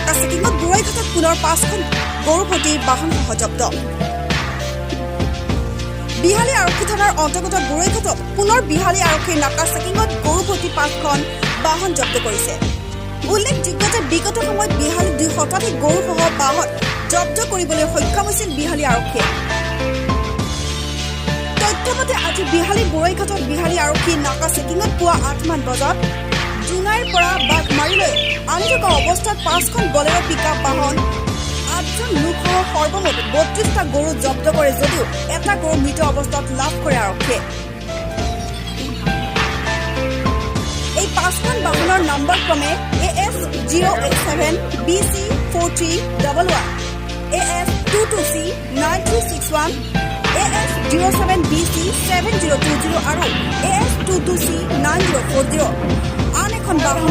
নাকা চেকিঙত বুৰৈঘাটত পুনৰ পাঁচখন গৰু ভৰ্তি বাহনসহ জব্দ। বিহালী আৰক্ষী থানাৰ অন্তৰ্গত বুৰৈঘাটত পুনৰ বিহালী আৰক্ষীৰ নাকা চেকিঙত গৰু ভৰ্তি পাঁচখন বাহন জব্দ কৰিছে। উল্লেখযোগ্য যে বিগত সময়ত বিহালীত 2 শতাধিক গৰুসহ বাহন জব্দ কৰিবলৈ সক্ষম হৈছিল বিহালী আৰক্ষীয়ে। তথ্যমতে, আজি বিহালী বুৰৈঘাটত বিহালী আৰক্ষী নাকা চেকিঙত পুৱা 8মান বজাত জোনাইৰ পৰা বাঘমাৰীলৈ আনি থকা অৱস্থাত পাঁচখন বলেৰ' পিক আপ বাহন, আঠজন লোকসহ সৰ্বমুঠ 32টা গৰু জব্দ কৰে যদিও এটা গৰু মৃত অৱস্থাত লাভ কৰে আৰক্ষীয়ে। এই পাঁচখন বাহনৰ নম্বৰ ক্ৰমে AS 07 BC 4311, AS 22 C 9361, AS 07 BC 7020 আৰু AS 22 C 9040। আন এখন বাহন